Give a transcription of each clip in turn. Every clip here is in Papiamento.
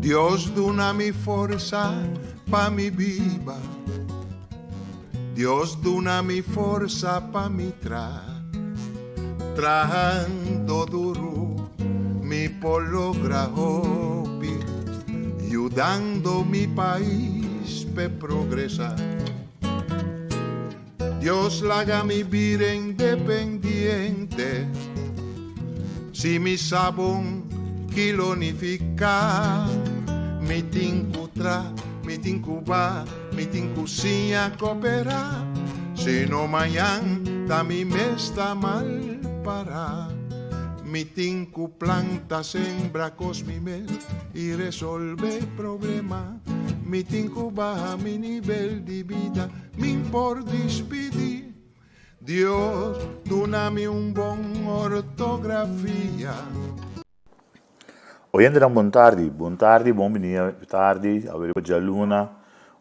Dios duna mi forsa pa mi biba. Dios duna mi forsa pa mi traha. Trahando duru mi por logra hopi, yudando mi pais p'e progresá. Dios laga mi bira independiente, si mi sa bon ki lo nifiká. Mi tin ku tra, mi tin ku ba, mi tin ku siña koperá, sino mañan ta mi mes ta mal pará. Mi tin ku planta, sembra kos mi mes i resolvé problema. Mi tin ku baha mi nivel di bida, min por dispidí. Dios duna mi un bon ortografia. Oyentenan bon tardi, bon tardi, bon bini tardi, awe riba djaluna,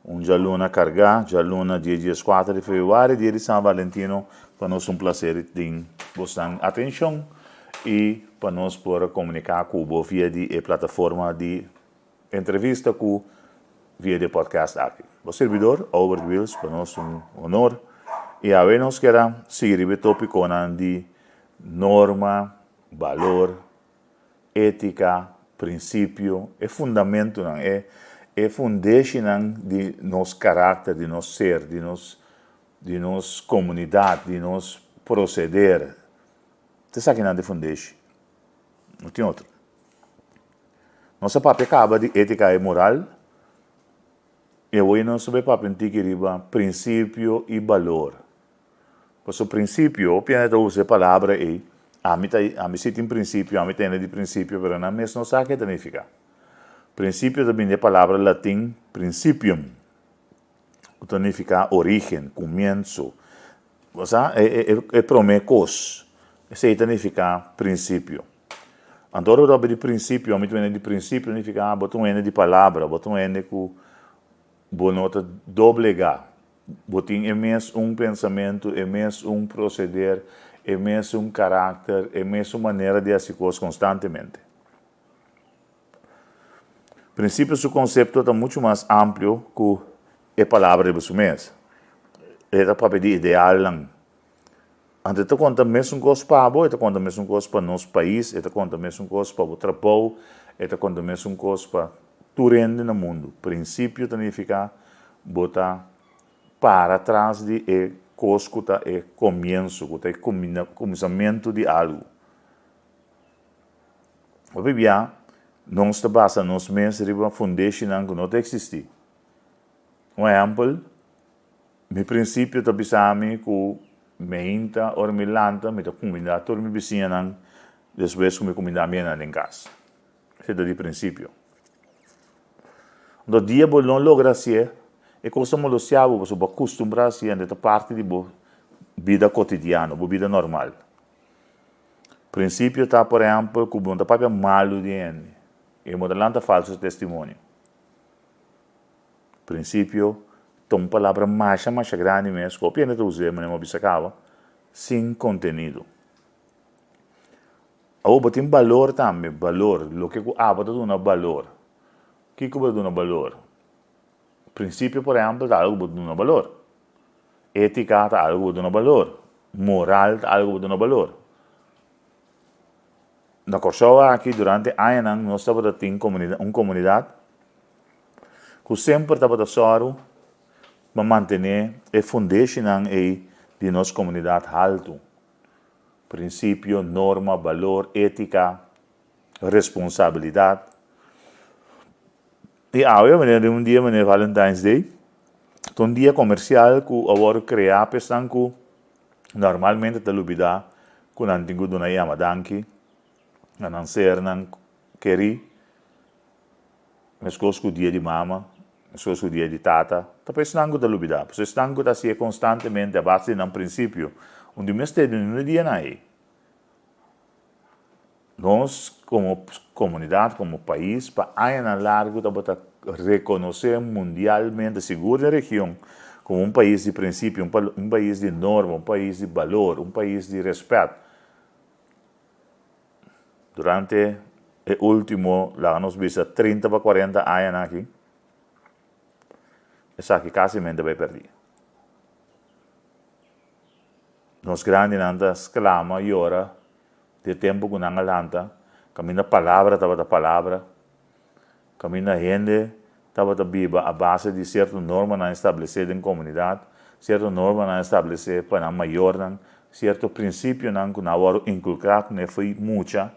un djaluna kargá, djaluna dia dieskuater di febrüari, dia di San Valentino, pa nos un plaser tin bosnan atenshon i pa nos por komuniká ku bo via di e plataforma di Entrevista ku via di e podcast aki. Bo sirbidor, Albert Wiels, pa nos un honor i awe nos kier a sigui riba e topikonan di norma, balor, etika, prinsipio, e fundamentunan, e e fundeshinan di nos karakter, di nos ser, di nos di nos komunidat, di nos proseder. Ta esakinan ta e fundeshi, no tin otro. Nos a papia kaba di etika i moral, i awor nos ta bai papia un tiki riba prinsipio i balor. Pasobra prinsipio, hopi hende ta usa e palabra ei, ami ta ami si tin prinsipio, ami ta hende di prinsipio, pero nan mes no sa ke ta nifiká. Prinsipio ta bini di e palabra latin principium, ku ta nifiká orígen, kumienso. Bo sa, e promé kos, esei ta nifiká prinsipio. Anto ora bo ta papia di prinsipio, ami ta un hende di prinsipio nifiká bo ta un hende di palabra, bo ta un hende ku bo no ta doblegá. Bo tin e mes un pensamentu, e mes un proseder, e mes un karakter, e mes un manera di hasi kos konstantemente. Prinsipio su konsepto ta muchu mas amplio ku e palabra riba su mes. E ta papia di idealnan. Anto e ta konta mesun kos pa bo, e ta konta mesun kos pa nos pais, e ta konta mesun kos pa bo trabou, e ta konta mesun kos pa tur hende na mundu. Prinsipio ta nifiká bo ta para tras di e kos ku ta e komienso, ku ta e kuminsamentu di algu. Hopi bia nos ta basa nos mes riba fundeshinan ku no ta eksistí. Un ehèmpel, mi prinsipio ta bisa mi ku meinta ora mi lanta mi ta kumindá tur mi bisiñanan despues ku mi kumindá mi hendenan den kas. Esei ta di prinsipio. Anto dia bo no logra hasié, e kos ta molestiá bo pasobra bo a kustumbrá hasié, anto e ta parti di bo bida kotidiano, bo bida normal. Prinsipio ta, por ehèmpel, ku bo no ta papia malu di hende i bo no ta lanta falsu testimonio. Prinsipio ta un palabra masha masha grandi mes ku hopi hende ta us'é manera mi a bisa kaba, sin kontenido. Awor bo tin balor tambe, balor, loke ku abo ta duna balor. Kiko bo ta duna balor? Prinsipio, por ehèmpel, ta algu ku bo ta duna balor. Étika ta algu ku bo duna balor. Moral ta algu ku bo duna balor. Na Kòrsou aki durante añanan nos tabata tin un komunidat ku semper tabata sòru pa mantené e fundeshinan ei di nos komunidat haltu. Prinsipio, norma, balor, étika, responsabilidat. I awe manera den un dia manera Valentine's Day ta un dia komersial ku a wòrdu kreá pa esnan ku normalmente ta lubidá ku nan tin ku duna yama danki na nan sernan kerí, meskos ku dia di mama, meskos ku dia di tata, ta pa esnan ku ta lubidá. Pasobra esnan ku ta hasié konstantemente a base di nan prinsipio, un di mester di un dianan ei. Nos komo komunidat, komo pais, pa añanan largu tabata rekonosé mundialmente, sigur den region, komo un pais di prinsipio, un pais di norma, un pais di balor, un pais di rèspèt. Durante e. e último, laga nos bisa, 30 pa 40 añanan aki, esaki kasimente bai pèrdí. Nos grandinan ta sklama, yora, di e tempu ku nan a lanta, kaminda palabra tabata palabra, kaminda hende tabata biba a base di sierto normanan establesé den komunidat, sierto normanan establesé pa nan mayornan, sierto prinsipionan ku nan a wòrdu inkulká ku nan e foi mucha,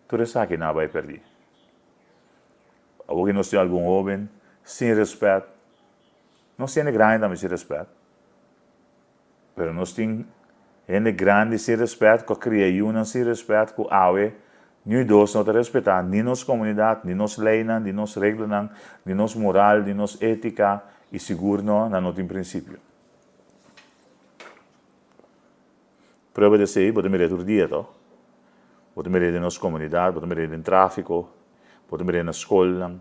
tur esaki nan a bai pèrdí. Awor ki nos tin algun hóben sin rèspèt, nos hende grandi tambe sin rèspèt. Pero nos tin hende grandi sin respet cu a cria yunan sin respet cu awe niu dos no ta respeta ni nos comunidad, ni nos leynan, ni nos reglanan, ni nos moral, ni nos etica y sigur no nan no tin principio. Prueba di esey bo ta mira tur dia to. Bo ta mira den nos comunidad, bo ta mira den trafico, bo ta mira na scolnan,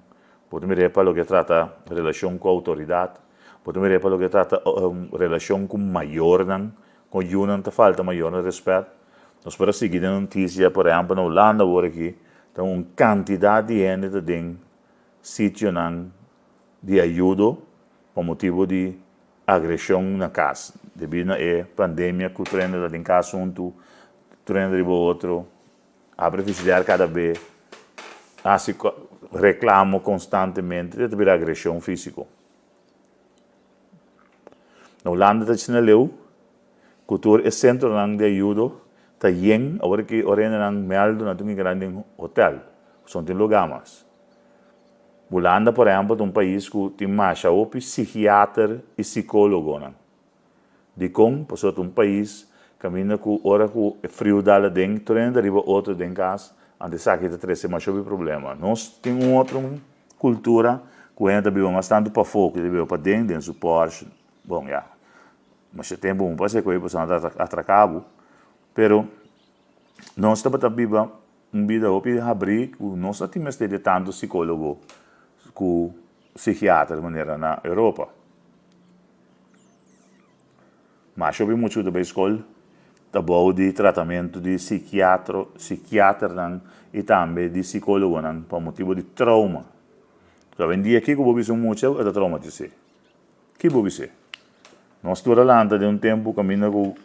bo ta mira pa loke trata relacion cu autoridad, bo ta mira pa loke trata relacion cu mayornan, con yunan ta falta mayornan respet. Nos por a sigui den noticia, por ehempel na Hulanda awor aki ta un cantidad di hende ta den sitionan di ayudo pa motibo di Agreshon na kas. Debí na e pandemia ku tur hende ta den kas huntu, tur hende riba otro, abri frigider kada be, hasi reklamo konstantemente, ta bira agreshon físiko. Na Hulanda ta asina leu ku tur e sentronan di ayudo ta yen, awor ki ora hendenan mèldu nan tin ku keda den hotèl, pasobra no tin lugá mas. Hulanda por ehempel ta un pais ku tin masha hopi sikiater i sikólogonan. Dikon? Pasobra ta un pais kaminda ku ora ku e friu dal aden tur hende ta riba otro den kas, anto esaki ta trese masha hopi problema. Nos tin un otro kultura ku hende ta biba mas tantu pafó ku ta biba paden den su Porsche. Bon ya, masha tempu bo pasa e koe pasobra nan ta atraka bo, pero nos tabata biba Un bida hopi habrí ku nos a tin mester di tantu sikólogo ku sikiater manera na Europa. Masha hopi muchu ta bai skol ta bou di tratamentu di sikiatro, sikiaternan i tambe di sikólogonan pa motibu di trouma. Awendia kiko bo bisa un mucha e ta troumatis'é? Ki bo bis'é? Nos tur a lanta den un tempu kaminda ku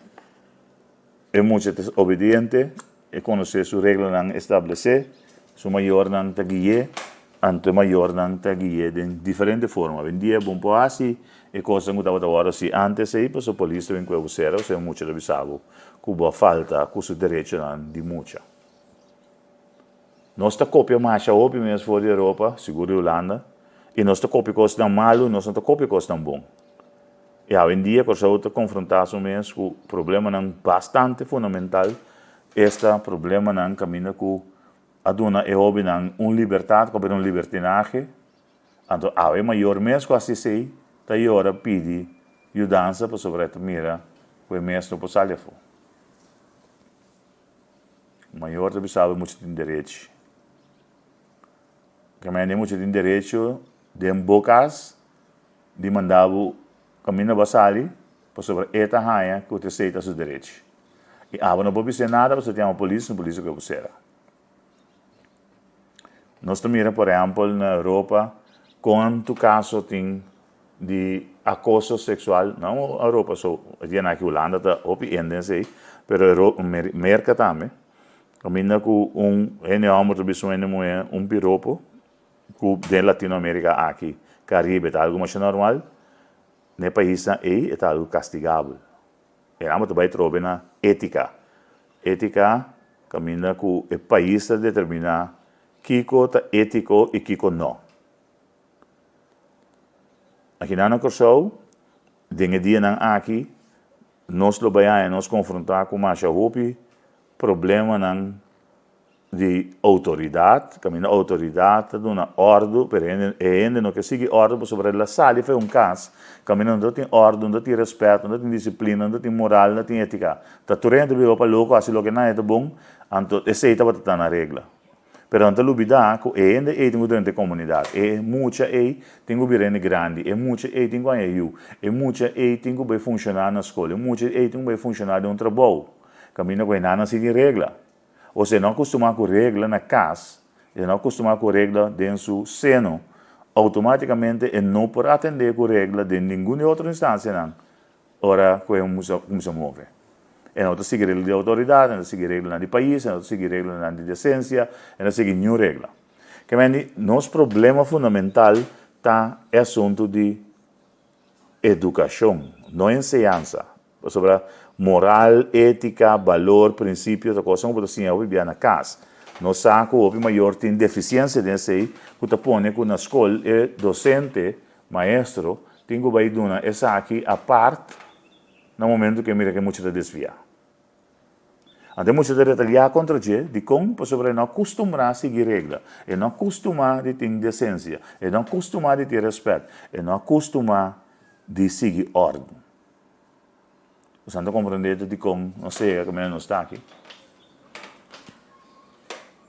e mucha ta obediente, e konosé su reglanan establesé, su mayornan ta gui'é, anto e mayornan ta gui'é den diferente forma. Awendia bo no por hasi e kosnan ku tabata wòrdu hasi ántes ei, pasobra polis ta bin ku e bo sera, osea e mucha ta bisa bo ku bo a falta ku su derechonan di mucha. Nos ta kopia masha hopi mes for di Europa, sigur di Hulanda, i nos ta kopia kosnan malu, nos no ta kopia kosnan bon. I awendia Kòrsou ta konfrontá su mes ku problemanan bastante fundamental, esta problemanan kaminda ku a duna e hóbennan un libertat ku a bira un libertinahe, anto awe mayor mes ku hasi esei ta yora pidi yudansa pasobra e ta mira ku e mes no por sali afó. Mayor ta bisa bo mucha tin derecho. Kaminda mucha tin derecho den bo kas di manda bo kaminda bo a sali pasobra e ta haña ku ta esei ta su derecho. I abo no por bis'é nada pasobra ta yama polis, polis ta kohe bo sera. Nos ta mira por ehèmpel na Europa kontu kaso tin di akoso seksual, no Europa so, e dianan aki Hulanda ta hopi hende esei, pero Europa, Merka tambe, kaminda ku un hende hòmber ta bisa un hende muhé un piropo, ku den Latinoamerika aki, Karibe ta algu masha normal, na e paisnan ei e ta algu kastigabel. E amo ta bai trobe na étika. Étika kaminda ku e pais ta determiná kiko ta étiko i kiko no. Akinan na Kòrsou, den e dianan aki, nos lo bai haña nos konfrontá ku masha hopi problemanan di outoridat, kaminda outoridat ta duna òrdu, pero hende e hende no ke sigui òrdu pasobra el a sali for un kas kaminda no ta tin òrdu, no ta tin rèspèt, no ta tin disiplina, no ta tin moral, no ta tin étika. Ta tur hende ta biba pa loko, hasi loke nan e ta bon, anto esei tabata ta nan regla. Pero nan ta lubidá ku e hende ei tin ku drenta e komunidat, e mucha ei tin ku bira hende grandi, e mucha ei tin ku haña yu, e mucha ei tin ku bai funshoná na skol, e mucha ei tin ku bai funshoná den un trabou, kaminda ku e nan a sigui regla. Osea, no a kustumá ku regla na kas. E no a kustumá ku regla den su seno, outomátikamente e no por atendé ku regla den ningun di otro instansianan ora ku e kuminsá move. E no ta sigui regla di outoridat, e no ta sigui reglanan di pais, e no ta sigui reglanan di desensia, e no ta sigui niun regla. Kementi, nos problema fundamental ta e asuntu di edukashon, no enseñansa. Pasobra moral, étika, balor, prinsipio ta kosnan ku bo ta siña hopi bia na kas. Nos sa ku hopi mayor tin defisiensia den esei ku ta pone ku na skol e dosente, maestro, tin ku bai duna esaki apart na momentu ku e mira ku e mucha ta desviá. Anto e mucha ta retaliá kontra dje. Dikon? Pasobra e no a kustumbrá sigui regla. E no a kustumá di tin desensia. E no a kustumá di tin rèspèt. E no a kustumá di sigui òrdu. Boso ta komprendé ta dikon nos yega kaminda nos ta aki?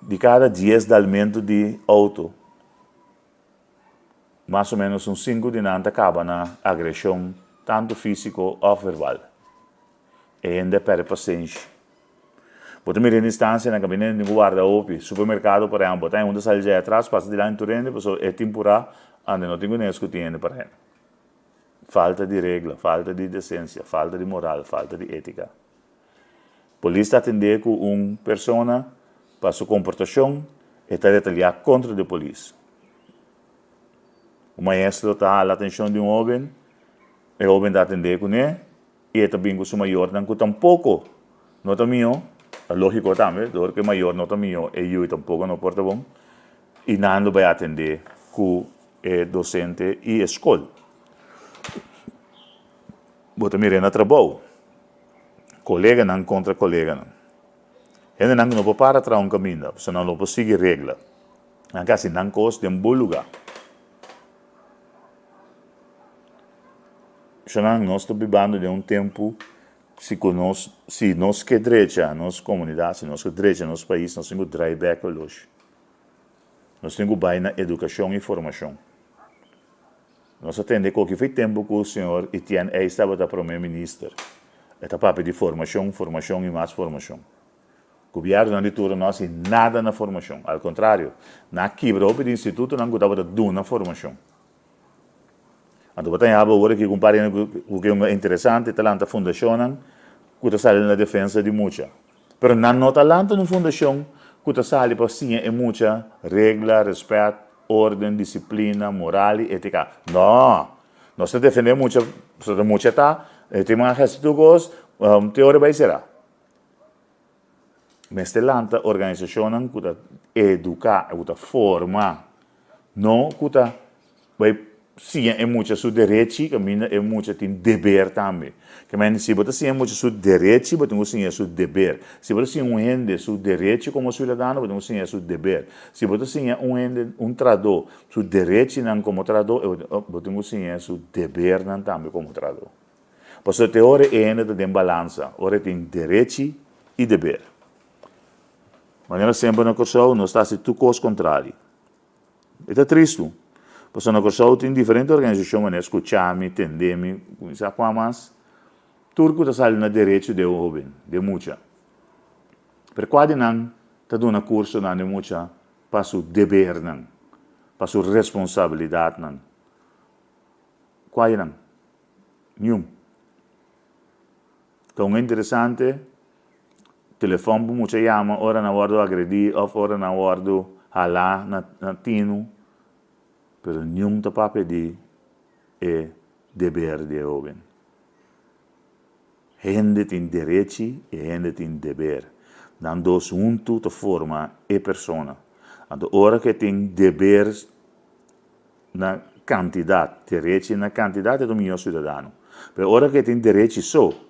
Di kada dies dalmentu di outo, mas o ménos un sinku di nan ta kaba na agreshon tantu físiko òf verbal. E hende a perde pasenshi. Bo ta mira e distansia na kaminda hende tin ku warda hopi. Supermerkado por ehèmpel, bo ta hende ta sali djei atras pasa dilanti tur hende pasobra e tin purá ande no tin ku nes ku tin hende para hende. Falta di regla, falta di desensia, falta di moral, falta di étika. Polis ta atendé ku un persona pa su komportashon e ta retaliá kontra di polis. Un maestro ta hala atenshon di un hóben, e hóben ta atendé kuné i e ta bin ku su mayornan ku tampoko no ta mihó, ta lógiko tambe, dor ku e mayor no ta mihó e yu tampoko no por ta bon, i nan lo bai atendé ku e dosente i e skol. Bo ta mir'é na trabou, koleganan kontra koleganan. Hendenan ku no por para traha un kaminda, pasobra nan no por sigui regla. Nan ke hasi nan kos den bo lugá. Shonnan, nos ta bibando den un tempu si ku nos, si nos ke drecha nos komunidat, si nos ke drecha nos pais, nos tin ku drai bèk oloshi. Nos tin ku bai na edukashon i formashon. Nos a tende koki foi tempu ku señor Etienne Eis tabata prome minister. E ta papia di formashon, formashon i mas formashon. Gobièrnunan di tur no hasi nada na formashon. Al kontrario, nan a kibra hopi di institutonan ku tabata duna formashon. Anto bo ta yaba awor aki ku un par di hende ku ke un interesante ta lanta fundashonnan ku ta sali na defensa di mucha. Pero nan no ta lanta un fundashon ku ta sali pa siña e mucha regla, rèspèt, órden, disiplina, moral i étika. No! Nos ta defendé mucha pasobra mucha ta e tin mas hasi tur kos, te ora bai sera. Mester lanta organisashonnan ku ta eduká, ku ta forma, no ku ta bai siña e mucha su derechi kaminda e mucha tin deber tambe. Kemende si bo ta siña e mucha su derechi bo tin ku siña su deber. Si bo ta siña un hende su derechi komo siudadano bo tin ku siña su deber. Si bo ta siña un hende, un trahadó su derechinan komo trahadó bo tin ku siña su debernan tambe komo trahadó. Pasobra te ora e hende ta den balansa, ora e tin derechi i deber. Manera semper na Kòrsou nos ta hasi tur kos kontrali. E ta tristu, pasobra na Kòrsou tin diferente organisashon manera Skuchami, Tendemi, kuminsá kua mas, tur ku ta sali na derecho di e hóben, di e mucha. Pero kua di nan ta duna kursonan di mucha pa su debernan, pa su responsabilidatnan? Kua di nan? Niun. Ta un interesante telefòn pa mucha yama ora nan wòrdu agredí òf ora nan wòrdu halá na tinu, pero niun ta papia di e deber di e hóben. Hende tin derechi i hende tin deber. Nan dos huntu ta forma e persona. Anto ora ku e tin deber na kantidat, derechi na kantidat e ta un mihó siudadano. Pero ora ku e tin derechi so,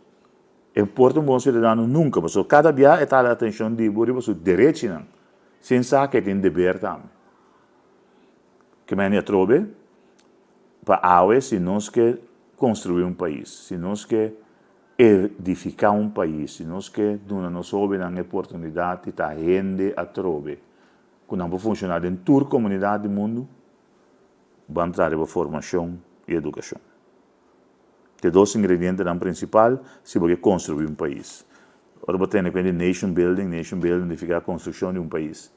e por ta un bon siudadano nunka, pasobra kada bia e ta hala atenshon di bo riba su derechinan, sin sa ku e tin deber tambe. Ke mende atrobe, pa awe si nos ke konstruí un pais, si nos ke edifiká un pais, si nos ke duna nos hóbennan e oportunidat di ta hende atrobe, ku nan por funshoná den tur komunidat di mundu, ban traha riba formashon i edukashon. Ta e dos ingredientenan prinsipal si bo ke konstruí un pais. Ora bo tene kuenta di nation building, nation building nifiká konstrukshon di un pais.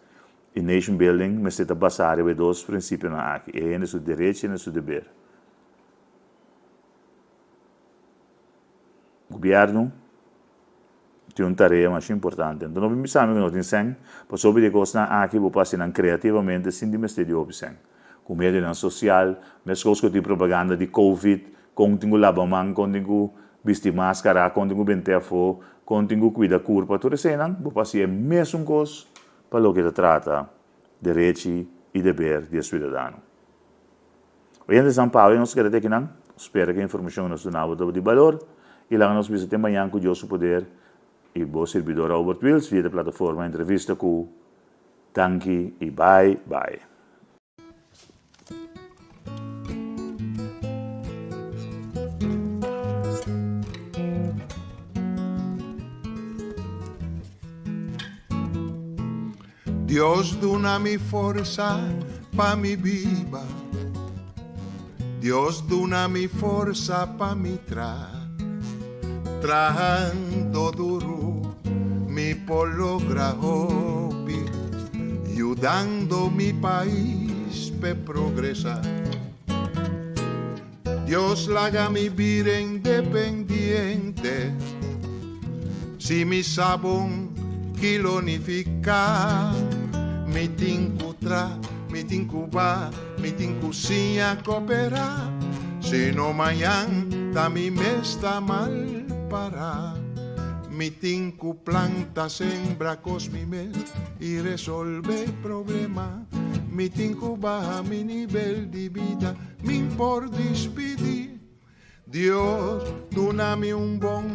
I nation building mester ta basá riba e dos prinsipionan aki, e hende su derecho i hende su deber. Gobièrnu tin un tarea masha importante. Anto no bin bisa mi ku no tin sèn, pasobra di e kosnan aki bo por hasi nan kreativamente sin di mester di hopi sèn. Ku medionan sosial, meskos ku tin propaganda di covid, kon tin ku laba man, kon tin ku bisti maskara, kon tin ku bent'é afó, kon tin ku kuida kurpa, tur eseinan bo por hasi e mesun kos pa loke ta trata derechi i deber di e suidadano. Oyente San Pablo i nos keda te akinan. Spera ku e informashon ku nos duna bo ta di balor i laga nos bisa te mañan ku Dios su poder i bo sirbidor Robert Wiels via de plataforma Entrevista ku Danki i bai bai. Dios duna mi forsa pa mi biba Dios duna mi forsa pa mi tra Trahando duru mi por logra hopi Yudando mi pais p'e progresa Dios laga mi bira independiente Si mi sa bon ki lo nifiká Mi tin ku tra, mi tin ku ba, mi tin ku siña koperá Si no mañan ta mi mes ta mal pará Mi tin ku planta, sembra kos mi mes i resolve problema Mi tin ku baha mi nivel di bida Min por dispidi. Dios duna mi un bon.